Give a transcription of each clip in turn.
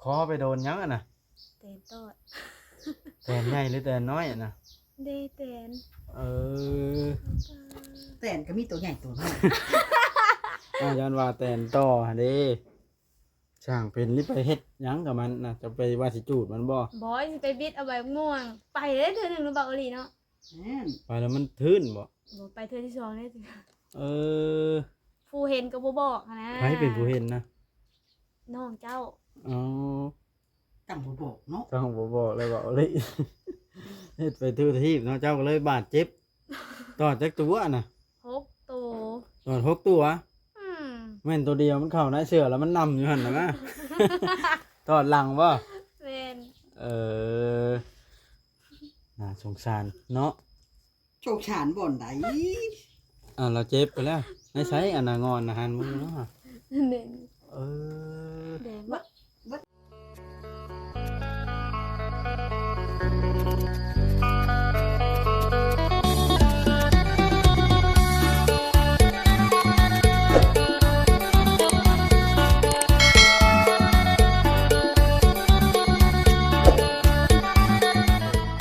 ຂໍໄປໂດນຫຍັງຫັ້ນນະ? ແຕນຕອດ. ແຕນໃຫຍ່ຫຼືແຕນນ້ອຍຫັ້ນນະ? ເດ ແຕນ. ເອີ ແຕນກໍມີໂຕໃຫຍ່ໂຕນ້ອຍ. ອ້າວ ຢ້ານວ່າແຕນຕໍ່ຫັ້ນເດ້. ຊ່າງເປັນນີ້ໄປເຮັດຫຍັງກັບມັນນະ? ຈະໄປວ່າຊິຈູດມັນບໍ່? ບໍ່ ຊິໄປບິດເອົາໃບໝາກມ່ວງ. ໄປເດ້ເທື່ອໜຶ່ງເນາະ ເບົາອີ່ຫຼີເນາະ. ແມ່ນ. ໄປແລ້ວມັນທຶນບໍ່? ບໍ່ ໄປເທື່ອທີສອງເດ້. ເອີ ຜູ້ເຫັນກໍບໍ່ບອກຫັ້ນນະ. ໃຜເປັນຜູ້ເຫັນນະ? ນ້ອງເຈົ້າ. ອໍ ຈັ່ງບໍ່ບອກເນາະ. ຈັ່ງບໍ່ບອກແລ້ວເວົ້າເລີຍ. ເຮັດໄປທົ່ວທີບເນາະ ເຈົ້າກໍເລີຍບາດເຈັບ. ຕອດຈັກຕົວນະ? ຫົກໂຕ. ຕອດຫົກຕົວ? ອືມ. ແມ່ນຕົວດຽວມັນເຂົ້າໃນເສື້ອແລ້ວມັນນຳຢູ່ຫັ້ນນະ. ຕອດຫຼັງບໍ່? ແມ່ນ. ເອີ ໜ້າສົງສານເນາະ. ໂຊກຊານບ່ອນໃດ? ອ່າ ລາວເຈັບໄປແລ້ວ. ໃນໃສອັນນາງອນນະ ຫັນເບິ່ງເນາະ. ແມ່ນ. ເອີ ແດງ.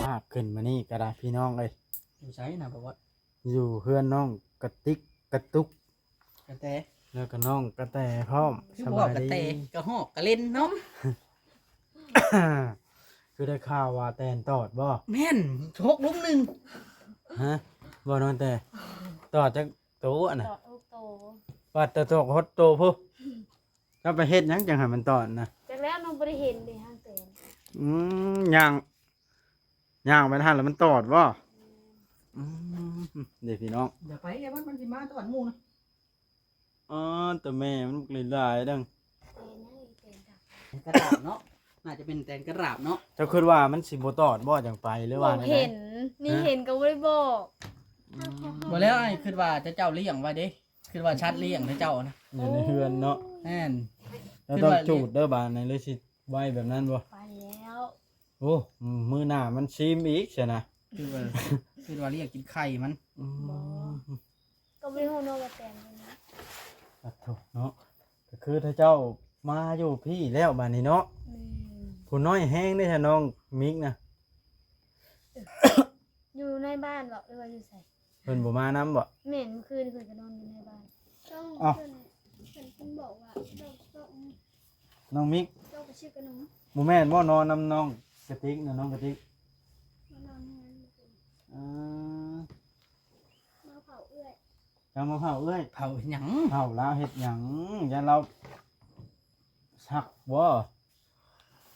ພາບຂຶ້ນມານີ້ກໍໄດ້ ພີ່ນ້ອງເອີຍ. ຢູ່ໃສນະ ບໍ່ວ່າ? ຢູ່ເຮືອນນ້ອງກະຕິກ ກະຕຸກ ກະແຕ ແລ້ວກໍນ້ອງກະແຕພ້ອມ. ຄືບໍ່ເວົ້າກະແຕ ສະບາຍດີ ກະຮອກກະເຫຼັນເນາະ. ຄືໄດ້ຂ່າວວ່າແຕນຕອດບໍ່? ແມ່ນ ຫົກລຸມໜຶ່ງ. ຮະ? ບໍ່ ນ້ອງແຕ ຕອດຈັກໂຕອັນນະ? ຕອດຫົກໂຕ. ປາດຕະ ຕອດຫົກໂຕພຸ້ນ. ເຈົ້າໄປເຮັດຫຍັງຈັ່ງໃຫ້ມັນຕອດນະ? ຈັກແລ້ວ ນ້ອງບໍ່ໄດ້ເຫັນເດ້ ຫາງແຕນ. ອືມ ຍ່າງ ຍ່າງໄປຫັ້ນແລ້ວມັນຕອດບໍ່? ອືມ ເດ້ພີ່ນ້ອງ. ຢ່າໄປເດ້ ມັນ ມັນຊິມາຕອນໝູ່ນະ. ອໍ ຕົວແມ່ມັນບັກຫຼາຍໆເດ້. ແຕນຫຍັງອີກ ແຕນດຳ. ກະດາບເນາະ ໜ້າຈະເປັນແຕນກະດາບເນາະ. ເຈົ້າຄິດວ່າມັນຊິບໍ່ຕອດບໍ່ ຈັ່ງໄປ ຫຼືວ່າແນວໃດ? ເຫັນ ນີ້ ຮະ? ເຫັນກໍບໍ່ໄດ້ບອກ. ອືມ ບໍ່ແລ້ວ ອ້າຍຄິດວ່າເຈົ້າລ້ຽງໄວ້ເດ້. ຄືວ່າສັດລ້ຽງເຂົາເຈົ້ານະ ຢູ່ໃນເຮືອນເນາະ. ແມ່ນ. ແລ້ວຕ້ອງຈູດເດີບາດນີ້ ຫຼືຊິໄວ້ແບບນັ້ນບໍ່? ໄປແລ້ວ. ໂອ້ ມື້ໜ້າມັນຊີມອີກຊັ້ນນະ. ຄືວ່າ ຄືວ່າລຽກກິນໄຂ່ມັນ. ອືມ ບໍ່ ກໍບໍ່ໄດ້ຮູ້ເນາະວ່າແຕນເປັນຫຍັງ. ປະໂທເນາະ ກໍຄືຖ້າເຈົ້າມາຢູ່ພີ້ແລ້ວບາດນີ້ເນາະ. ແມ່ນ. ຜູ້ນ້ອຍແຮງເດ້ ຖ້ານ້ອງມິກນະ. ຢູ່ໃນບ້ານເບາະ ຫຼືວ່າຢູ່ໃສ? ເພິ່ນບໍ່ມານຳເບາະ? ແມ່ນ ມື້ຄືນເພິ່ນກໍນອນຢູ່ໃນບ້ານ. ຕ້ອງ ອ້າວ ເພິ່ນ ເພິ່ນ ເພິ່ນບອກວ່າຕ້ອງ ຕ້ອງ ນ້ອງມິກ ຕ້ອງໄປຊື້ຂະໜົມ. ບໍ່ແມ່ນບໍ່ ນອນນຳນ້ອງກະຕິກນະ? ນ້ອງກະຕິກມານອນເຮືອນ. ເອີ ມາເຝົ້າເອື້ອຍ. ເຈົ້າມາເຝົ້າເອື້ອຍ? ເຝົ້າຫຍັງ? ເຝົ້າລາວເຮັດຫຍັງ? ຢ້ານລາວຊັກບໍ່?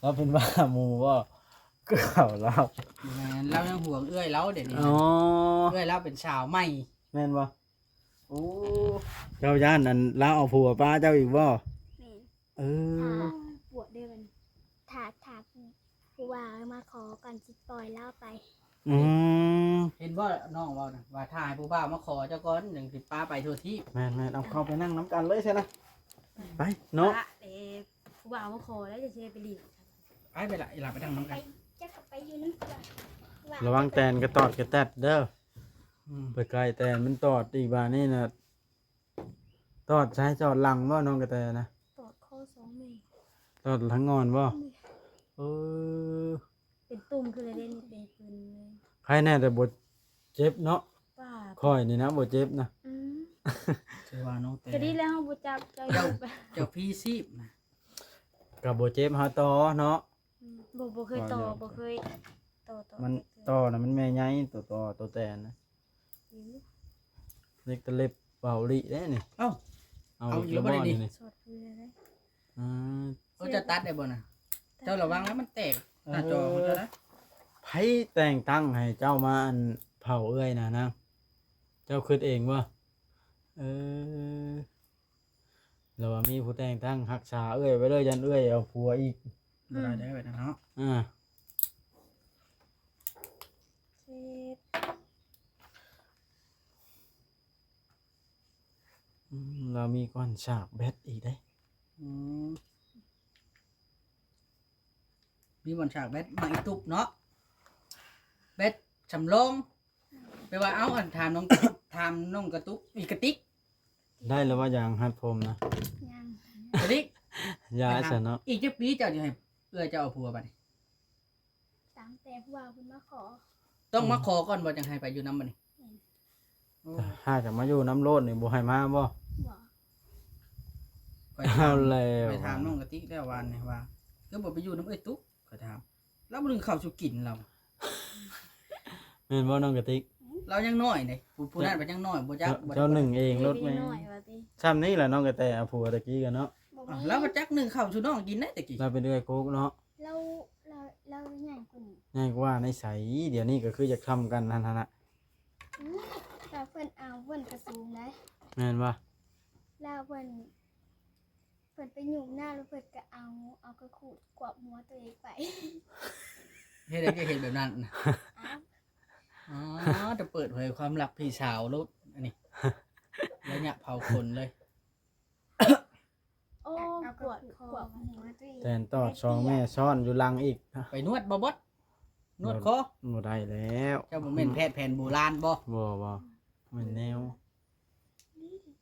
ລາວເປັນບ້າໝູ່ບໍ່? ຄືເຂົາລາວ. ບໍ່ແມ່ນ ລາວຍັງຫ່ວງເອື້ອຍລາວດຽວນີ້. ອໍ ເອື້ອຍລາວເປັນສາວໃໝ່. ແມ່ນບໍ່? ໂອ້ ເຈົ້າຢ້ານອັນລາວເອົາຜົວປະເຈົ້າອີກບໍ່? ແມ່ນ. ເອີ ຖ້າປວດເດ້ບັດນີ້ ຖ້າ ຖ້າຜູ້ບ່າວມາຂໍກ່ອນຊິປ່ອຍລາວໄປ. ອືມ ເຫັນບໍ່ນ້ອງເວົ້ານະ ວ່າຖ້າໃຫ້ຜູ້ບ່າວມາຂໍເຈົ້າກ່ອນ ຈັ່ງຊິປາໄປທົ່ວທີບ. ແມ່ນໆ ເອົາເຂົ້າໄປນັ່ງນຳກັນເລີຍຊັ້ນນະ. ໄປເນາະ ປະເດ້ ຜູ້ບ່າວມາຂໍແລ້ວຈັ່ງຊິໄດ້ໄປຫຼິ້ນ. ໄປ ໄປລະ ອີຫຼາໄປນັ່ງນຳກັນ. ເຈົ້າກໍໄປຢູ່ນຳກັນ. ລະວັງແຕນກະຕອດກະແຕັດເດີ. ອືມ ໄປໃກ້ແຕນມັນຕອດອີກບາດນີ້ນະ. ຕອດໃສ? ຕອດຫຼັງບໍ່ນ້ອງກະແຕນະ? ຕອດຄໍສອງແມ່. ຕອດທາງອ່ອນບໍ່? ແມ່ນ. ເອີ ເປັນຕຸ່ມຂຶ້ນແລ້ວເດ້ນີ້ ເປັນ ເປັນເລີຍ. ໃຄແນ່ແຕ່ບໍ່ເຈັບເນາະ. ປ້າ ຂ້ອຍນີ້ນະບໍ່ເຈັບນະ. ອືມ ຖືວ່ານ້ອງແຕ ກະດີແລ້ວ ເຮົາບໍ່ຈັບເຈົ້າ. ເຈົ້າ ເຈົ້າພີຊີບນະ ກະບໍ່ເຈັບ ເຮົາຕໍ່ເນາະ. ອືມ ບໍ່ ບໍ່ເຄີຍຕໍ່ ບໍ່ເຄີຍຕໍ່ ຕໍ່ ມັນຕໍ່ນະ ມັນແມ່ໃຫຍ່ ໂຕຕໍ່ ໂຕແຕນນະ. ອືມ ເລັກຕະເລັບເບົາລິເດ້ນີ້. ເອົ້າ ເອົາອີກແລ້ວບໍ່ນີ້? ສອດເກືອເດ້. ອ່າ ເຈົ້າຕັດໄດ້ບໍ່ນະ? ເຈົ້າລະວັງນະ ມັນແຕກໜ້າຈໍຂອງເຈົ້ານະ. ໃຜແຕ່ງຕັ້ງໃຫ້ເຈົ້າມາ ອັນ ເຜົາເອື້ອຍນະນາງ? ເຈົ້າຄິດເອງບໍ່? ເອີ ລະວ່າມີຜູ້ແຕ່ງຕັ້ງຮັກສາເອື້ອຍໄວ້ເດີ ຢ້ານເອື້ອຍເອົາຜົວອີກ. ບໍ່ໄດ້ເດີເນາະ. ອ່າ ເຈັບ. ອືມ ລາວມີບ່ອນສາກແບັດອີກເດ້. ອືມ ມີບ່ອນສາກແບັດ ໝາກອີຕຸບເນາະ ແບັດສຳລອງ. ແປວ່າ ເອົາ ອັນ ຖາມນ້ອງ ຖາມນ້ອງກະຕຸກ ອີກກະຕິກ ໄດ້ແລ້ວວ່າຢາງຮັດຜົມນະ? ຍັງ. ກະຕິກ ຢ່າຊັ້ນເນາະ. ອີກຈັກປີເຈົ້າຊິໃຫ້ ເອື້ອຍເຈົ້າເອົາຜົວບັດນີ້? ຕາມແຕ່ຜູ້ບ່າວເພິ່ນມາຂໍ. ຕ້ອງມາຂໍກ່ອນບໍ່ ຈັ່ງໃຫ້ໄປຢູ່ນຳບັດນີ້? ແມ່ນ. ໂອ້ ຖ້າຈະມາຢູ່ນຳໂລດນີ້ບໍ່ໃຫ້ມາບໍ່? ບໍ່. ຂ້ອຍຖາມ ເອົາແລ້ວ ຂ້ອຍຖາມນ້ອງກະຕິກແລ້ວ ວານນີ້ວ່າ ຄືບໍ່ໄປຢູ່ນຳເອື້ອຍຕຸກ ຂ້ອຍຖາມ. ລາວບໍ່ໜຶ້ງເຂົ້າສູ່ກິນລາວ. ແມ່ນບໍ່ນ້ອງກະຕິກ? ລາວຍັງນ້ອຍເດ້ ຜູ້ ຜູ້ນັ້ນບັດຍັງນ້ອຍ ບໍ່ຈັກ ບໍ່ຈັກ ນ້ອຍ ເຈົ້າໜຶ້ງເອງໂລດແມ່. ຊ່ຳນີ້ລະນ້ອງກະແຕເອົາຜົວຕະກີ້ກະເນາະ. ບໍ່ແມ່ນ ລາວບໍ່ຈັກໜຶ້ງເຂົ້າສູ່ນ້ອງກິນໄດ໋ຕະກີ້. ລາວເປັນເອື້ອຍກົກເນາະ. ລາວ ລາວ ລາວໃຫຍ່ກວ່ານີ້ ໃຫຍ່ກວ່າໃນໃສ? ດຽວນີ້ກະຄືຢາກຊ່ຳກັນຫັ້ນນະ. ອືມ ແຕ່ເພິ່ນເອົາ ເພິ່ນກະສູງໄດ໋. ແມ່ນບໍ່? ລາວເພິ່ນ ເພິ່ນໄປຫຍຸ້ງນາ ແລ້ວເພິ່ນກະເອົາ ເອົາກະຂູດກວບຫົວໂຕເອງໄປ. ເຮັດໃດກໍເຮັດແບບນັ້ນນະ. ອ້າວ ອໍ ຈະເປີດເຜີຍຄວາມລັບພີ່ສາວໂລດ ອັນນີ້ ໄລຍະເຜົາຂົນເລີຍ. ໂອ້ ກວບ ກວບຫົວໂຕເອງ. ແຕ່ນຕອດສອງແມ່ຊ້ອນຢູ່ຫຼັງອີກ. ໄປນວດບໍ່ບອດ? ນວດຄໍ? ບໍ່ໄດ້ແລ້ວ. ເຈົ້າບໍ່ແມ່ນແພດແຜນໂບລານບໍ່? ບໍ່ ບໍ່ ແມ່ນແນວ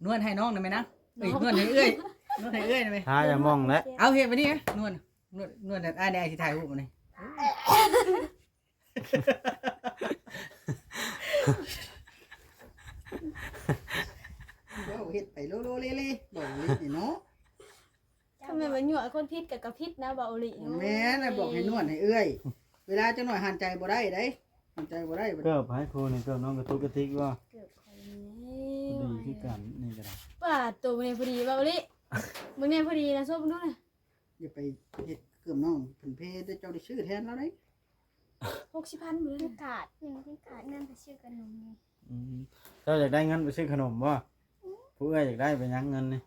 ນວດໃຫ້ນ້ອງໄດ້ໄໝນະ? ເອີຍ ນວດໃຫ້ເອື້ອຍ ນວດໃຫ້ເອື້ອຍໄດ້ໄໝ? ທາຢາໝ່ອງແຫຼະ. ເອົາເຮັດບາດນີ້ນະ ນວດ ນວດ ນວດ ອ້າຍ ອ້າຍຊິຖ່າຍຮູບບາດນີ້. ເວົ້າເຮັດໄປໂລໂລເລເລ ບໍ່ເລີຍເນາະ. ຖ້າແມ່ນວ່າຍົວະຄົນຜິດກໍ ກໍຜິດນະ ເວົ້າອີ່ຫຼີ. ແມ່ນ ບອກໃຫ້ນວດໃຫ້ເອື້ອຍ ເວລາຈັກໜ້ອຍຫັນໃຈບໍ່ໄດ້ເດ້ ຫັນໃຈບໍ່ໄດ້. ເກີບໃຜຜູ້ນີ້ ເກີບນ້ອງກະຕຸກກະຕິກບໍ່? ເກີບຂ້ອຍນີ້ ດີຄືກັນນີ້ກໍໄດ້. ປາດໂຕ ມື້ນີ້ພໍດີ ເວົ້າອີ່ຫຼີ ມື້ນີ້ພໍດີນະ ໂຊບເບິ່ງດູນະ. ຢ່າໄປເຮັດເກີບນ້ອງເພິ່ນເພເດີ ເຈົ້າໄດ້ຊື້ແທນລາວເດ້. ຫົກສິບພັນບໍ່ ຍັງຂາດ ຍັງ ຍັງຂາດເງິນໄປຊື້ຂະໜົມຢູ່. ອືມ ເຈົ້າຢາກໄດ້ເງິນໄປຊື້ຂະໜົມບໍ່? ອືມ ຜູ້ເອື້ອຍຢາກໄດ້ໄປຫຍັງເງິນນີ້?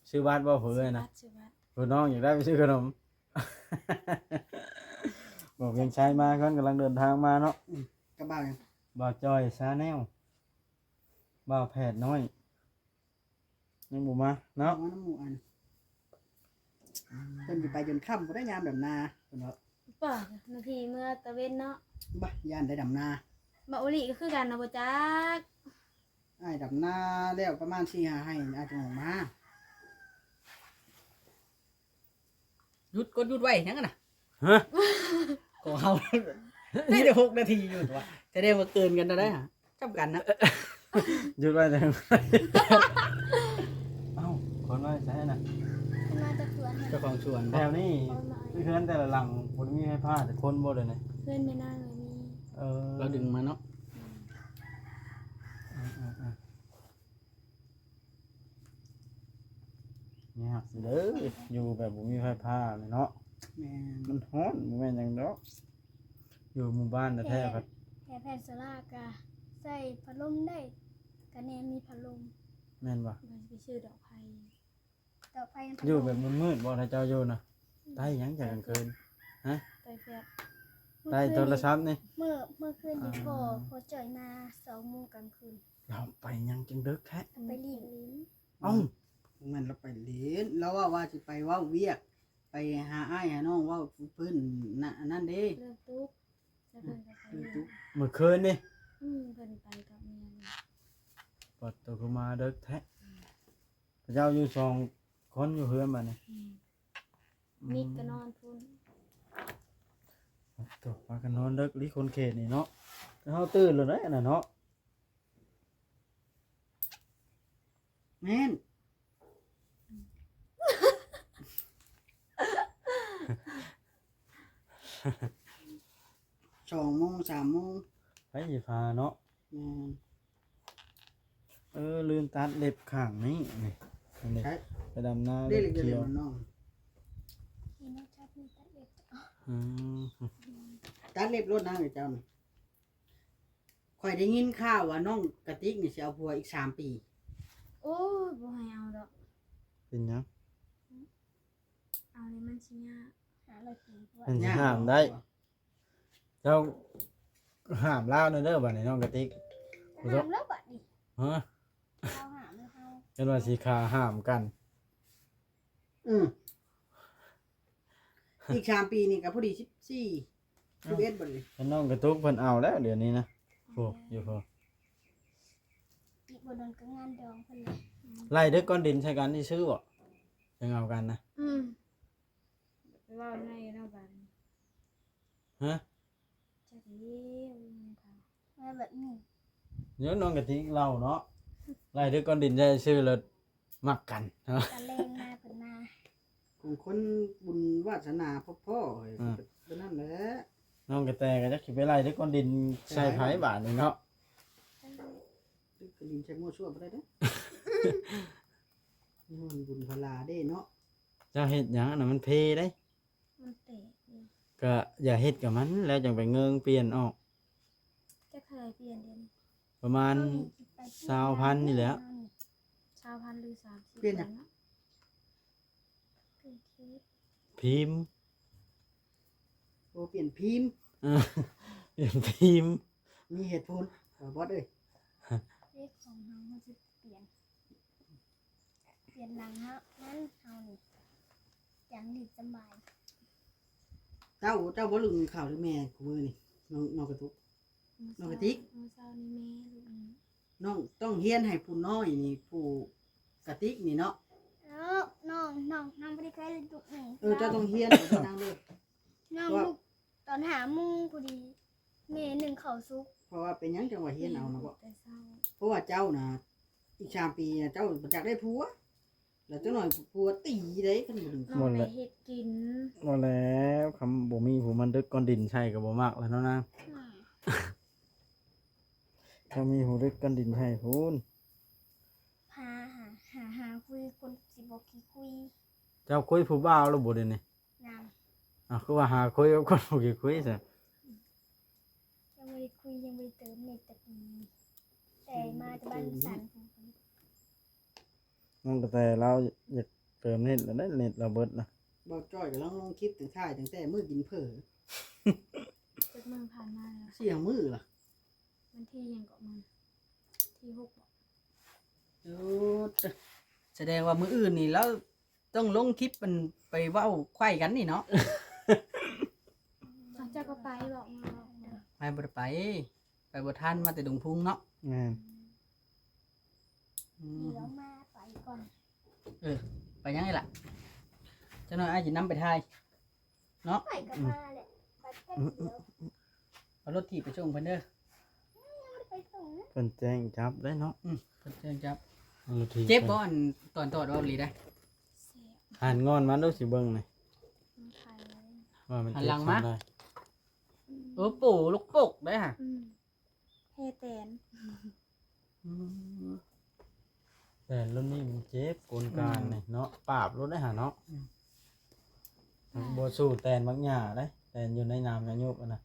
ຊື້ບັດບໍ່ຜູ້ເອື້ອຍນະ? ຊື້ບັດ ຊື້ບັດ. ຜູ້ນ້ອງຢາກໄດ້ໄປຊື້ຂະໜົມ. ບໍ່ວຽງໄຊມາກ່ອນ ກຳລັງເດີນທາງມາເນາະ. ອືມ ກັບບ່າວຫຍັງ? ບ່າວຈ່ອຍຊາແນວ ບ່າວແພດນ້ອຍ. ຍັງບໍ່ມາເນາະ ມານຳໝູ່ອັນ ເພິ່ນຊິໄປຈົນຄ່ຳພຸ້ນແຫຼະ ຍາມດຳນາເພິ່ນວ່າ. ປ້າ ນາທີເມືອຕາເວັນເນາະ ບະ ຢ້ານໄດ້ດຳນາ. ມາໂອລິກໍຄືກັນນະ ບໍ່ຈັກ ອ້າຍດຳນາແລ້ວປະມານສີ່ຫ້າໄຮ່ ອາດຈະອອກມາ. ຢຸດ ກົດຢຸດໄວ້ຫຍັງຫັ້ນນະ? ຮະ? ຂອງເຮົາໄດ້ແຕ່ຫົກນາທີຢູ່ຕົວະ ສະແດງວ່າເກີນກັນແລ້ວໄດ໋ຫະ ຈຳກັນນະ. ຢຸດໄວ້ແຕ່ ເອົ້າ ຄົນມາແຕ່ໃສນະ? ເພິ່ນມາຈາກສວນ ເຈົ້າຂອງສວນ. ແຖວນີ້ເຮືອນແຕ່ລະຫຼັງບໍ່ໄດ້ມີໄຟຟ້າຈັກຄົນບໍ່ເດນີ້? ເຮືອນແມ່ນາງມີ. ເອີ ລາວດຶງມາເນາະ. ອືມ ອືມໆ ຍາກເດີ ຢູ່ແບບບໍ່ມີໄຟຟ້ານີ້ເນາະ. ແມ່ນ ມັນຮ້ອນ ບໍ່ແມ່ນຫຍັງດອກ ຢູ່ໝູ່ບ້ານແທ້ໆ. ແຖວ ແຖວແຜ່ນໂຊລາກະໃຊ້ພັດລົມໄດ້ ກະແນມມີພັດລົມ. ແມ່ນບໍ່? ວ່າຊິໄປຊື້ດອກໄຟ ດອກໄຟ ຢູ່ແບບມືດໆບໍ່ ຖ້າເຈົ້າຢູ່ນະ? ໄຕ້ຫຍັງຈາກກາງຄືນ? ຮະ? ໄຕ້ແຟບ ໄຕ້ໂທລະສັບນີ້. ມື້ ມື້ຄືນນີ້ ອ່າ ພໍ່ ພໍ່ຈ່ອຍມາສອງໂມງກາງຄືນ. ລາວໄປຫຍັງຈຶ່ງເດິກແທ້? ໄປຫຼິ້ນ. ເອົ້າ ແມ່ນລາວໄປຫຼິ້ນ ລາວເວົ້າວ່າຊິໄປເວົ້າວຽກ ໄປຫາອ້າຍຫານ້ອງ ເວົ້າພື້ນນະ ອັນນັ້ນເດ້ ເລື່ອງຕຸກ ແລ້ວເພິ່ນກໍໄປ ເລື່ອງຕຸກ ມື້ຄືນນີ້. ອືມ ເພິ່ນໄປກັບເມຍ. ປາດໂຕ ຄືມາເດິກແທ້. ອືມ ເຂົາເຈົ້າຢູ່ສອງຄົນຢູ່ເຮືອນບັດນີ້. ອືມ ອືມ ມິດກໍນອນພຸ້ນ. ໂຕ ພາກັນນອນເດິກອີ່ຫຼີຄົນເຂດນີ້ເນາະ. ເຮົາຕື່ນແລ້ວເດ້ ອັນນັ້ນເນາະ. ແມ່ນ ສອງໂມງ ສາມໂມງ ໃຜຊິພາເນາະ. ແມ່ນ. ເອີ ລືມຕັດເລັບຂ້າງນີ້ ນີ້ ອັນນີ້ ໃຜ? ໄປດຳນາ ເລັບຂຽວ. ອືມ ຕັດເລັບໂລດນາງເຈົ້ານະ. ຂ້ອຍໄດ້ຍິນຂ່າວວ່ານ້ອງກະຕິກນີ້ຊິເອົາຜົວອີກສາມປີ. ໂອ້ຍ ບໍ່ໃຫ້ເອົາດອກ. ເປັນຫຍັງ? ເອົາແລ້ວມັນຊິຍາກ. ຫາລາວກິນ ມັນຊິຫ້າມໄດ້. ເຈົ້າຫ້າມລາວແດ່ເດີ ບາດນີ້ນ້ອງກະຕິກ. ຫ້າມແລ້ວບາດນີ້. ຮະ? ລາວຫ້າມແລ້ວເຮົາ ເພິ່ນວ່າຊິຂ້າຫ້າມກັນ. ອືມ ອີກສາມປີນີ້ກໍພໍດີສິບສີ່ ສິບເອັດ ບັດນີ້. ເພິ່ນ ນ້ອງກະຕຸກເພິ່ນເອົາແລ້ວດຽວນີ້ນະ. ໂອ້ ຢູ່ພຸ້ນ ອີກບໍ່ດົນກໍງານດອງເພິ່ນແຫຼະ. ໄລ່ເດີ ກ້ອນດິນໃສ່ກັນຊື່ໆ ບໍ່ ຈັ່ງເອົາກັນນະ. ອືມ ໄປເວົ້າໃນນະບາດ. ຮະ? ຈັກແລ້ວ ເວົ້າແບບນີ້ ເດີນ້ອງກະຕິກເລົ່າເນາະ ໄລ່ເດີກ້ອນດິນໃສ່ຊື່ແລ້ວມັກກັນເນາະ ກະແລ່ນມາເພິ່ນມາ ຂອງຄົນບຸນວາສະໜາພໍ້ໆ ອືມ ເທົ່ານັ້ນແຫຼະ ນ້ອງກະແຕກະຈັກຊິໄປໄລ່ເດີກ້ອນດິນໃສ່ໃຜບາດນີ້ເນາະ ເດີກ້ອນດິນໃສ່ມົ້ວຊົ່ວບໍ່ໄດ້ເດີ ຍ້ອນບຸນພະລາເດ້ເນາະ ເຈົ້າເຮັດຫຍັງອັນນັ້ນມັນເພເດ້. ມັນແຕກເດ້ ກະຢ່າເຮັດກັບມັນ ແລ້ວຈັ່ງໄປເງິ່ງປ່ຽນອອກ ຈັກເທົ່າໃດປ່ຽນດຽວນີ້ ປະມານຊາວພັນນີ້ແຫຼະ ຊາວພັນຫຼືສາມສິບ ປ່ຽນຫຍັງ ພິມ ໂອ ປ່ຽນພິມ ເອີ ປ່ຽນພິມ ມີເຫດຜົນ ບອດເອີຍ ເລກຂອງເຮົາ ເຮົາຊິປ່ຽນ ປ່ຽນຫຼັງເຮົາ ນັ້ນເຮົານີ້ ຈັ່ງດີສະບາຍ ເຈົ້າ ເຈົ້າບໍ່ລຸ້ນເຂົ້າຫຼືແມ່ຄູ່ມື້ນີ້ ນ້ອງ ນ້ອງກະຕຸກ ນ້ອງກະຕິກ ມື້ເຊົ້ານີ້ແມ່ລຸ້ນ ນ້ອງຕ້ອງຮຽນໃຫ້ຜູ້ນ້ອຍນີ້ ຜູ້ກະຕິກນີ້ເນາະ ເອີ ນ້ອງ ນ້ອງ ນ້ອງບໍ່ໄດ້ເຄີຍລຸ້ນນີ້ ເອີ ເຈົ້າຕ້ອງຮຽນໃຫ້ນາງເດີ ນ້ອງລຸກຕອນຫ້າໂມງພໍດີ ແມ່ໜຶ້ງເຂົ້າສຸກ ເພາະວ່າເປັນຫຍັງຈັ່ງວ່າຮຽນເອົານະເບາະ ແມ່ລຸກແຕ່ເຊົ້າ ເພາະວ່າເຈົ້ານະ ອີກສາມປີນະ ເຈົ້າບໍ່ຈັກໄດ້ຜົວ ແລ້ວຈັກໜ້ອຍຜົວຕີເດ້ ຄັນບໍ່ດຶງເຂົ້າ ນ້ອງໄດ້ເຮັດກິນ ບໍ່ແລ້ວ ຄຳບໍ່ມີຜູ້ມາດຶກກ້ອນດິນໃສ່ກະບໍ່ມັກແລ້ວເນາະນາງ ອືມ ຄຳມີຜູ້ດຶກກ້ອນດິນໃສ່ພຸ້ນ ຫາ ຫາ ຫາ ຫາຄຸຍ ຄົນຊິບໍ່ຂີ້ຄຸຍ ເຈົ້າຄຸຍຜູ້ບ່າວແລ້ວບໍ່ດຽວນີ້? ຍັງ ອ້າວ ຄືວ່າຫາຄຸຍກັບຄົນບໍ່ຂີ້ຄຸຍຊັ້ນ? ຍັງບໍ່ໄດ້ຄຸຍ ຍັງບໍ່ໄດ້ເຕີມເນັດຈັກທີ ແຕ່ມາແຕ່ບ້ານຈັດສັນພຸ້ນ ນ້ອງກະແຕລາວຢາກເຕີມເນັດແລ້ວເດ້ ເນັດລາວເບິດລະ ບ່າວຈ້ອຍກຳລັງລົງຄລິບຕັ້ງ ຖ່າຍຕັ້ງແຕ່ມື້ກິນເຝີ ຈັກມື້ຜ່ານມາແລ້ວ ສີ່ຫ້າມື້ລະ ວັນທີຫຍັງເກາະ ມື້ທີຫົກເບາະ ໂອ້ ສະແດງວ່າມື້ອື່ນນີ້ລາວ ຕ້ອງລົງຄລິບ ອັນ ໄປເວົ້າໄຂວ້ກັນນີ້ເນາະ ເຈົ້າກະໄປເບາະ ໄປບໍ່ໄດ້ໄປ ໄປບໍ່ທັນ ມາແຕ່ດົງພຸງເນາະ ແມ່ນ ອືມ ດຽວມາໄປກ່ອນ ເອີ ໄປຫຍັງນີ້ລະ ຈັກໜ້ອຍອ້າຍຊິນຳໄປຖ່າຍເນາະ ໄປກະມາແຫຼະ ໄປແປັບດຽວ ເອົາລົດຖີບໄປສົ່ງເພິ່ນເດີ ຍັງບໍ່ໄດ້ໄປສົ່ງນະ ເພິ່ນແຈ້ງຈັບໄດ້ເນາະ ອືມ ເພິ່ນແຈ້ງຈັບ ເອົາລົດຖີບ ເຈັບບໍ່ ອັນຕອນຕອດເວົ້າອີ່ຫຼີໄດ໋ ຫັນງອນມາດູຊິເບິ່ງນີ້ ມັນໄຄ ວ່າມັນເຈັບສ່ຳໃດ ອືມ ເອີ ໂປລົກປົກໄດ໋ຫະ ອືມ ແຜແຕນ ອືມ ແຕນລຸ້ນນີ້ມັນເຈັບ ໂກນກາງນີ້ເນາະ ອືມ ປາບໂລດໄດ໋ຫະເນາະ ອືມ ມັນບໍ່ສູ້ແຕນບັກຫຍ້າໄດ໋ ແຕນຢູ່ໃນນ້ຳຍາຍຸກຫັ້ນນະ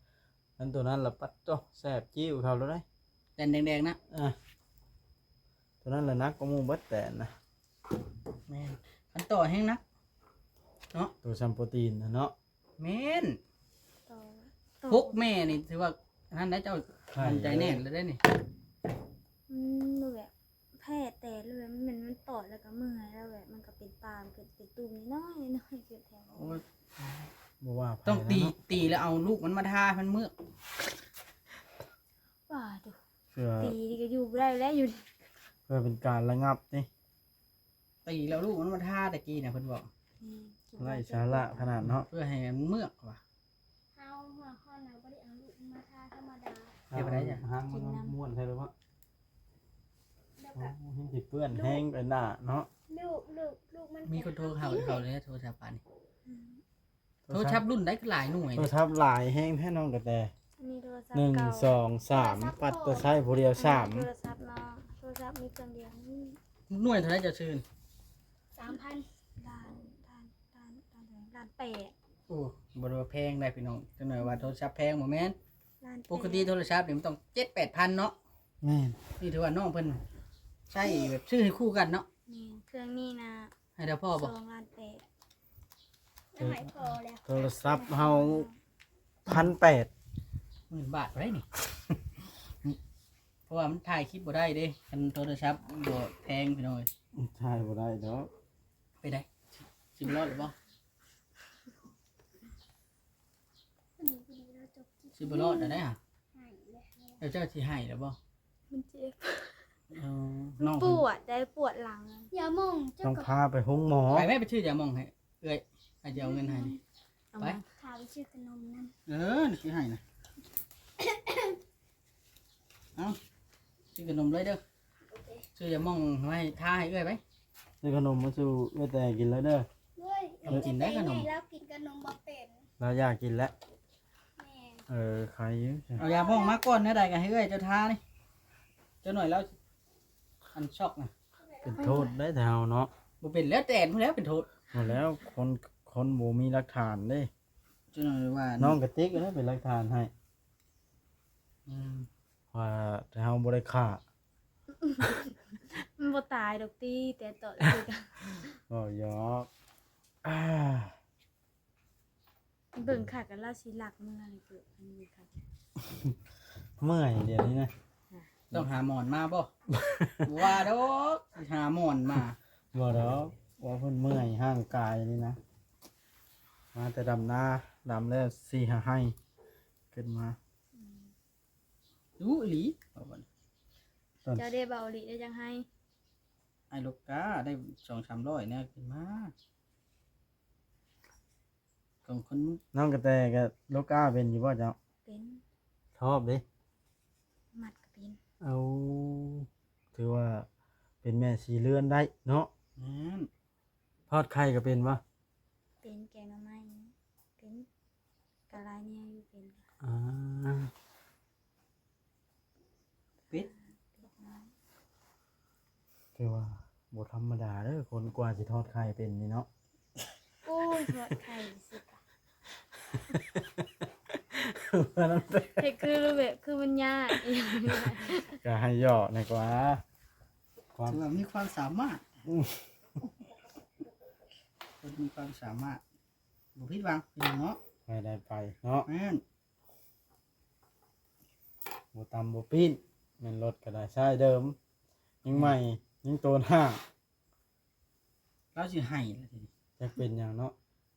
ອັນໂຕນັ້ນລະປັດໂຕ ແສບຈິ້ວເຂົ້າໂລດໄດ໋ ແຕນແດງໆນະ ເອີ ໂຕນັ້ນລະໜັກກວ່າໝູ່ເບິດແຕນນະ ແມ່ນ ຄັນຕໍ່ແຮງໜັກເນາະ ໂຕຊ່ຳໂປຣຕີນນະເນາະ ແມ່ນ ຕໍ່ ປົກແມ່ນີ້ຖືວ່າອັນນັ້ນໄດ໋ ເຈົ້າໝັ້ນໃຈແໜ້ນແລ້ວເດ້ນີ້ ມັນແບບແຜແຕກເລີຍ ມັນ ມັນຕອດແລ້ວກະເມື່ອຍ ແລ້ວແບບມັນກະເປັນຕາມ ເປັນ ເປັນຕຸ່ມນ້ອຍໆ ເກີດແຖວ ໂອ້ຍ ບໍ່ວ່າໃຜ ຕ້ອງຕີ ແລ້ວເນາະ ຕີແລ້ວເອົາລູກມັນມາທາໃຫ້ມັນເມືອກ ປາໂທ້ ເພື່ອ ຕີນີ້ກະຢູ່ບໍ່ໄດ້ແລ້ວ ຢູ່ນີ້ ເພື່ອເປັນການລະງັບຕິ ຕີແລ້ວລູກມັນມາທາແຕ່ກີ້ນະ ເພິ່ນບອກ ອືມ ໄຮ້ສາລະຂະໜາດເນາະ ເພື່ອໃຫ້ມັນເມືອກວ່າ ເຮົາ ເຮົານະບໍ່ໄດ້ເອົາລູກມາທາທຳມະດາ ເຮັດບໍ່ໄດ້ຈ້ະ ຫາງມັນ ກິນນ້ຳ ມ້ວນໃສ່ເລີຍເນາະ ແລ້ວກະ ໂອ້ ແຮງຊິເປື້ອນແຮງໄປໜ້າເນາະ ລູກ ລູກ ລູກມັນ ມີຄົນໂທເຂົ້າ ເຂົ້າເລີຍ ໂທລະສັບປານນີ້ ອືມ ໂທລະສັບລຸ້ນໃດຄືຫຼາຍໜ່ວຍ ໂທລະສັບຫຼາຍແຮງແທ້ນ້ອງກະແຕ ອັນນີ້ໂທລະສັບ ໜຶ່ງ ເກົ່າ ສອງ ສາມ ໂທລະສັບ ປັດແຕ່ໃຊ້ຜູ້ດຽວ ສາມ ໂທລະສັບເນາະ ໂທລະສັບມີເຄື່ອງດຽວນີ້ ໜ່ວຍເທົ່າໃດເຈົ້າຊື້? ສາມພັນ ລ້ານ ລ້ານ ລ້ານ ລ້ານແປດ ໂອ້ ບໍ່ໄດ້ວ່າແພງໄດ໋ພີ່ນ້ອງ ຈັກໜ້ອຍວ່າໂທລະສັບແພງ ບໍ່ແມ່ນ ລ້ານແປດ ປົກກະຕິໂທລະສັບນີ້ມັນຕ້ອງເຈັດແປດພັນເນາະ ແມ່ນ ນີ້ຖືວ່ານ້ອງເພິ່ນໃຊ້ແບບຊື້ໃຫ້ຄູ່ກັນເນາະ ແມ່ນ ເຄື່ອງນີ້ນະ ໃຫ້ໄດ້ພໍບໍ່? ສອງລ້ານແປດ ໃຫ້ພໍແລ້ວ ໂທລະສັບເຮົາພັນແປດ ໝື່ນບາດໄດ້ນີ້ ເພາະວ່າມັນຖ່າຍຄລິບບໍ່ໄດ້ເດ້ ຄັນໂທລະສັບບໍ່ແພງພີ່ນ້ອງເອີຍ ຖ່າຍບໍ່ໄດ້ດອກ ໄປໄດ້ ຊິບໍ່ລອດຫຼືບໍ່? ຊິບໍ່ລອດແລ້ວໄດ໋ຫະ ແລ້ວເຈົ້າຊິໃຫ້ແລ້ວບໍ່? ມັນເຈັບ ເອີ ມັນປວດໄດ໋ ປວດຫຼັງ ຢາໝອງ ຕ້ອງພາໄປໂຮງໝໍ ໄປແມ້ ໄປຊື້ຢາໝອງໃຫ້ເອື້ອຍ ອ້າຍຊິເອົາເງິນໃຫ້ ເອົາໄປ ມາ ຖ້າໄປຊື້ຂະໜົມນຳ ເອີ ນີ້ຊິໃຫ້ນະ ເອົາ ຊື້ຂະໜົມເລີຍເດີ ໂອເຄ ຊື້ຢາໝອງໄວ້ທາໃຫ້ເອື້ອຍໄປ ຊື້ຂະໜົມມາສູ່ເອື້ອຍແຕ່ກິນເລີຍເດີ ໂອ້ຍ ເອີ ກິນໄດ້ຂະໜົມ ລາວກິນຂະໜົມບໍ່ເປັນ ລາວຢາກກິນແລ້ວ ແມ່ນ ເອີ ໄຄຢູ່ ເອົາຢາໝອງມາກ່ອນ ແນວໃດກໍໃຫ້ເອື້ອຍເຈົ້າທານີ້ ຈັກໜ້ອຍແລ້ວ ອັນຊອກນະ ເປັນໂທດໄດ້ແຖວເນາະ ບໍ່ເປັນແລ້ວແຕ່ນພຸ້ນແລ້ວເປັນໂທດ ໝົດແລ້ວ ຄົນ ຄົນບໍ່ມີຫຼັກຖານເດ້ ຈັ່ງນັ້ນວ່າ ນ້ອງກະຕິກນັ້ນເປັນຫຼັກຖານໃຫ້ ອືມ ວ່າເຮົາບໍ່ໄດ້ຂ້າ ມັນບໍ່ຕາຍດອກຕິ ແຕ່ຕອນຄືກັນ ເວົ້າຫຍອກ ອ່າ ເບິ່ງຄັກ ລາວຊິລັກເມືອນີ້ ເກີດອັນນີ້ຄັກ ເມື່ອຍດຽວນີ້ນະ ຕ້ອງຫາໝອນມາບໍ່? ບໍ່ວ່າດອກ ຊິຫາໝອນມາ ບໍ່ດອກ ວ່າເພິ່ນເມື່ອຍຮ່າງກາຍນີ້ນະ ມາແຕ່ດຳນາ ດຳແລ້ວສີ່ຫ້າໄຮ່ ຂຶ້ນມາ ອືມ ດຸອີ່ຫຼີ ເວົ້າບັດນີ້ ເຈົ້າເດ້ ເບົາອີ່ຫຼີ ໄດ້ຈັກໄຮ່? ອ້າຍລູກກາໄດ້ສອງສາມຮ້ອຍແນວ ຂຶ້ນມາ ຂອງຄົນ ນ້ອງກະແຕກະລູກກາເປັນຢູ່ບໍ່ເຈົ້າ? ເປັນ ຊອບເດ້ ມັດກະເປັນ ເອົາ ຖືວ່າເປັນແມ່ສີ່ເຮືອນໄດ້ເນາະ ແມ່ນ ທອດໄຂ່ກະເປັນບໍ່? ເປັນ ແກງໜໍ່ໄມ້ເປັນ ກະຫຼາຍແນວຢູ່ເປັນ ອ່າ ເປັດ ເປັດນ້ອຍ ຖືວ່າບໍ່ທຳມະດາເດີ ຄົນກວ່າຊິທອດໄຂ່ເປັນນີ້ເນາະ ໂອ້ຍ ທອດໄຂ່ຊິກະ ເຮັດຄືແບບ ຄືມັນຍາກອີ່ຫຍັງນີ້ ກະໃຫ້ຫຍອກແດ່ກວ່າ ຄວາມ ຖືວ່າມີຄວາມສາມາດ ອືມ ຄົນມີຄວາມສາມາດ ບໍ່ຜິດຫວັງພີ່ນ້ອງເນາະ ໄປໄດ້ໄປເນາະ ແມ່ນ ບໍ່ຕຳບໍ່ປີ້ນ ແມ່ນລົດກະໄດ້ຊາຍເດີມ ຍັງໃໝ່ ອືມ ຍັງໂຕນຫ້າງ ລາວຊິໄຫ້ລະທີນີ້ ຈັກເປັນຫຍັງເນາະ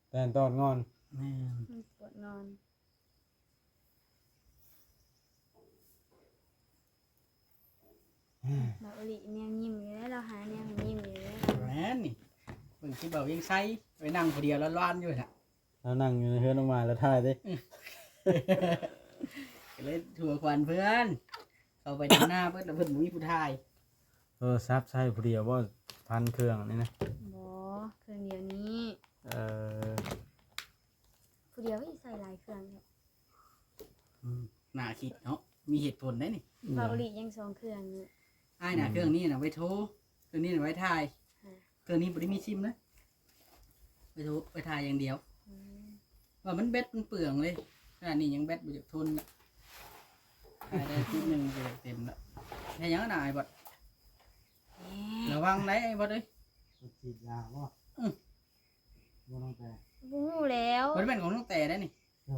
ແຕ່ນຕອດງອນ ແມ່ນ ມັນປວດງອນ ເບົາອີ່ຫຼີແນວຍິ້ມຢູ່ແລ້ວ ລາວຫາແນວໃຫ້ຍິ້ມຢູ່ແລ້ວ ແມ່ນນີ້ ເບິ່ງຄລິບເບົາວຽງໄຊ ໄປນັ່ງຜູ້ດຽວລ້ານໆຢູ່ຫັ້ນນະ ລາວນັ່ງຢູ່ໃນເຮືອນນ້ອງໝາຍ ລາວຖ່າຍຕິ ອືມ ກະເລີຍທົ່ວຂວັນເພື່ອນ ເຂົ້າໄປທາງໜ້າເບິດ ລະເພິ່ນບໍ່ມີຜູ້ຖ່າຍ ໂທລະສັບໃຊ້ຜູ້ດຽວບໍ່ ພັນເຄື່ອງນີ້ນະ? ບໍ່ ເຄື່ອງດຽວນີ້ ເອີ ຜູ້ດຽວ ເອີຍ ໃຊ້ຫຼາຍເຄື່ອງແທ້ ອືມ ໜ້າຄິດເນາະ ມີເຫດຜົນໄດ໋ນີ້ ອືມ ເບົາອີ່ຫຼີຍັງສອງເຄື່ອງນີ້ ອ້າຍນະ ອືມ ເຄື່ອງນີ້ນະໄວ້ໂທ ເຄື່ອງນີ້ນະໄວ້ຖ່າຍ ເຄື່ອງນີ້ບໍ່ໄດ້ມີຊິມເລີຍ ໄປໂທ ໄປຖ່າຍຢ່າງດຽວ ອືມ ວ່າມັນແບັດມັນເປືອງເລີຍ ຂະໜາດນີ້ຍັງແບັດບໍ່ຢາກທົນລະ ຖ່າຍໄດ້ຄລິບໜຶ່ງກະເຕັມລະ ເຮັດຫຍັງນະອ້າຍບອດ ລະວັງໄດ໋ອ້າຍບອດເອີຍ ໄປສີດຢາບໍ່? ອືມ ບໍ່ນ້ອງແຕ ບໍ່ຮູ້ແລ້ວ ບໍ່ໄດ້ແມ່ນຂອງນ້ອງແຕໄດ໋ນີ້ ເອີ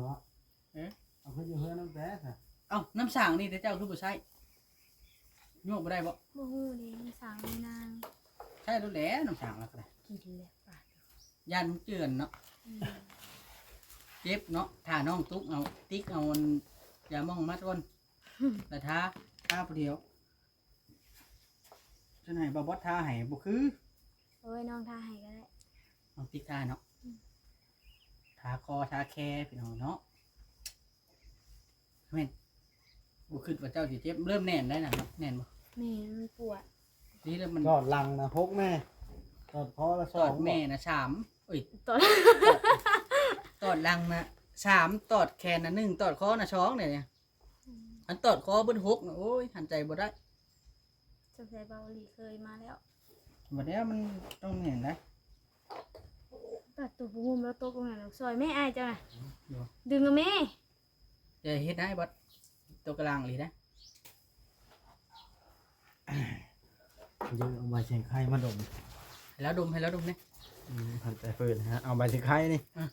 ເອີ ເອົາຄືຢູ່ເຮືອນນ້ອງແຕຊະ ເອົ້າ ນ້ຳສ້າງນີ້ແຕ່ເຈົ້າຄືບໍ່ໃຊ້? ໂຍກບໍ່ໄດ້ບໍ່? ບໍ່ຮູ້ເດ້ ມັນສ້າງໃນນາງ ໃຊ້ໂລດແຫຼະ ນ້ຳສ້າງລະກະໄດ້ ກິນແລ້ວປາກ ຢ້ານມັນເຈື່ອນເນາະ ອືມ ເຈັບເນາະ ຖ້ານ້ອງຕຸກເອົາ ຕິກເອົາອັນຢາໝອງມາກ່ອນ ລະທາ ທາຜູ້ດຽວ ຊັ້ນໃຫ້ບ່າວບອດທາໃຫ້ບໍ່ຄື ໂອ້ຍ ນ້ອງທາໃຫ້ກະໄດ້ ນ້ອງຕິກທາເນາະ ອືມ ທາຄໍທາແຄພີ່ນ້ອງເນາະ ແມ່ນ ບໍ່ຄິດວ່າເຈົ້າຊິເຈັບ ເລີ່ມແໜ້ນໄດ້ນະເນາະ ແໜ້ນບໍ່? ແມ່ນ ມັນປວດ ນີ້ເລີ່ມມັນ ຕອດຫຼັງນະຫົກແນ່ ຕອດຄໍລະສອງ ຕອດແມ່ນະສາມ ເອີຍ ຕອດ ຕອດຫຼັງນະສາມ ຕອດແຂນນະໜຶ່ງ ຕອດຄໍນະສອງ ເດ ອືມ ອັນຕອດຄໍເບິດຫົກນະ ໂອ້ຍ ຫັນໃຈບໍ່ໄດ້ ສົງໄສເບົາອີ່ຫຼີເຄີຍມາແລ້ວ ບັດແລ້ວມັນຕ້ອງແໜ້ນໄດ໋ ປາດໂຕ ຜູ້ງຸ້ມລາວຕົກລົງຫັ້ນ ຊ່ອຍແມ່ອ້າຍເຈົ້ານະ ອືມ ດຶງເອົາແມ່ ຢ່າເຮັດໄດ້ບອດ ໂຕກະລ່າງອີ່ຫຼີໄດ໋ ເດີ ເອົາໃບເຊງໄຄມາດົມ ໃຫ້ລາວດົມ ໃຫ້ລາວດົມແດ່ ອືມ ພັນແຕ່ເປີດ ເອົາໃບເຊງໄຄນີ້ ອືມ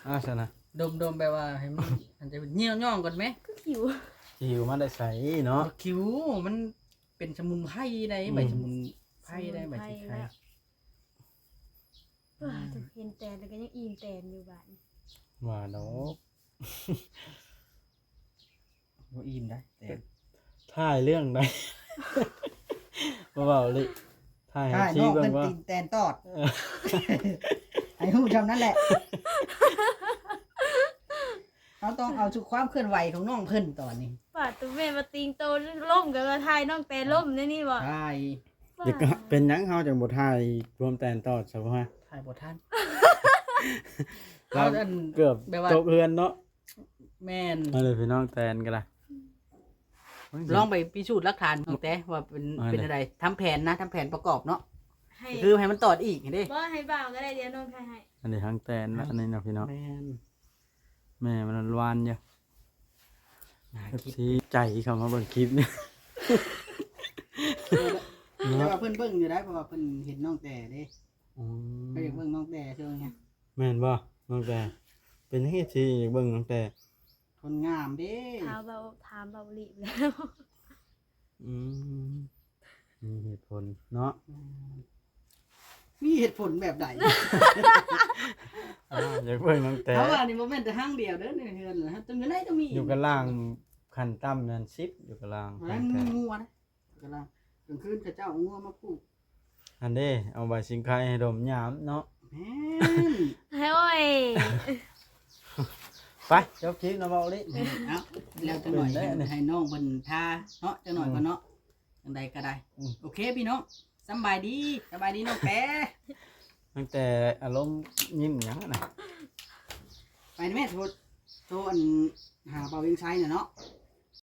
ອ່າ ຊັ້ນນະ ດົມ ດົມແບບວ່າໃຫ້ມັນ ມັນຈະຍ່ອງໆກ່ອນແມ ຄືຂິວ ຂິວມາແຕ່ໃສເນາະ ຂິວ ມັນເປັນສະໝຸນໄພໄດ໋ ອືມ ໃບສະໝຸນໄພໄດ໋ ສະໝຸນໄພ ໃບເຊງໄຄ ແລ້ວ ວ້າ ເຫັນແຕນແລ້ວກະຍັງອີ່ມແຕນຢູ່ບາດນີ້ ວ່າດອກ ບໍ່ອີ່ມໄດ໋ ແຕ່ຖ່າຍເລື່ອງໃດ ບໍ່ເວົ້າເລີຍ ຖ່າຍໃຫ້ ຖ່າຍ ຊີ້ ນ້ອງ ເບິ່ງ ເພິ່ນວ່າ ຕີນແຕນຕອດ ເອີ ໃຫ້ຮູ້ຊ່ຳນັ້ນແຫຼະ ເຮົາຕ້ອງເອົາທຸກຄວາມເຄື່ອນໄຫວຂອງນ້ອງເພິ່ນຕອນນີ້. ປາດໂຕ ແມ່ນວ່າຕີງໂຕລົ້ມ ກໍວ່າຖ່າຍນ້ອງແຕລົ້ມແນວນີ້ບໍ່? ຖ່າຍ. ຢາກເປັນຫຍັງເຮົາຈັ່ງບໍ່ຖ່າຍລວມແຕນຕອດຊະບໍ່? ຖ່າຍບໍ່ທັນ. ລາວເກືອບ ແບບວ່າ ຕົກເຮືອນເນາະ. ແມ່ນ. ເອົາເລີຍພີ່ນ້ອງແຕນກໍໄດ້. ລອງໄປພິສູດຫຼັກຖານຕັ້ງແຕ່ວ່າເປັນ ເອົາເລີຍ ເປັນຈັ່ງໃດ? ທຳແຜນນະ ທຳແຜນປະກອບເນາະ. ໃຫ້ ຄືໃຫ້ມັນຕອດອີກຫັ້ນເດ້. ບໍ່ ໃຫ້ບ່າວກໍໄດ້ ດຽວນ້ອງຖ່າຍໃຫ້. ອັນນີ້ທາງແຕນນະ ອັນນີ້ນະພີ່ນ້ອງ. ແມ່ນ. ແມ່ມັນຫວານຢູ່. ໜ້າຄິດ ເອັຟຊີໃຈເຂົ້າມາເບິ່ງຄລິບນີ້. ແຕ່ວ່າເພິ່ນເບິ່ງຢູ່ໄດ໋ ເພາະວ່າເພິ່ນເຫັນນ້ອງແຕເດ້. ອືມ ເພິ່ນຢາກເບິ່ງນ້ອງແຕຊ່ວງນີ້. ແມ່ນບໍ່ ນ້ອງແຕ? ເປັນຫຍັງ ເອັຟຊີ ຢາກເບິ່ງນ້ອງແຕ? ຄົນງາມເດ້. ຖາມເບົາ ຖາມເບົາຫຼີແລ້ວ. ອືມ ມີເຫດຜົນເນາະ. ແມ່ນ. ມີເຫດຜົນແບບໃດ? ອ່າ ຢາກເບິ່ງນ້ອງແຕ. ເພາະວ່ານີ້ບໍ່ແມ່ນແຕ່ຄັ້ງດຽວເດີ ໃນເຮືອນນະ ຢູ່ໃນກໍມີ. ຢູ່ກັນລ່າງ ຂັ້ນຕ່ຳນັ້ນສິບ ຢູ່ກັນລ່າງ. ນັ້ນງົວນະ ກັນລ່າງ ກາງຄືນເຂົາເຈົ້າເອົາງົວມາຜູກ. ອັນເດ້ ເອົາໃບຊິງໄຄໃຫ້ດົມຍາມເນາະ. ແມ່ນ. ໂອ້ຍ ໄປ ຈົບຄລິບນະເບົາລີ. ເອົາ ແລ້ວຈັກໜ້ອຍ ເປັນໄດ໋ ໃຫ້ນ້ອງເພິ່ນທາເນາະ ຈັກໜ້ອຍກ່ອນເນາະ. ອືມ ຈັ່ງໃດກໍໄດ້. ອືມ ໂອເຄພີ່ນ້ອງ ສຳບາຍດີ ສຳບາຍດີນ້ອງແປ. ຕັ້ງແຕ່ອາລົມຍິ້ມຫຍັງນະ. ໄປນະແມ່ ໂທ ໂທອັນຫາບ່າວວຽງໄຊນະເນາະ.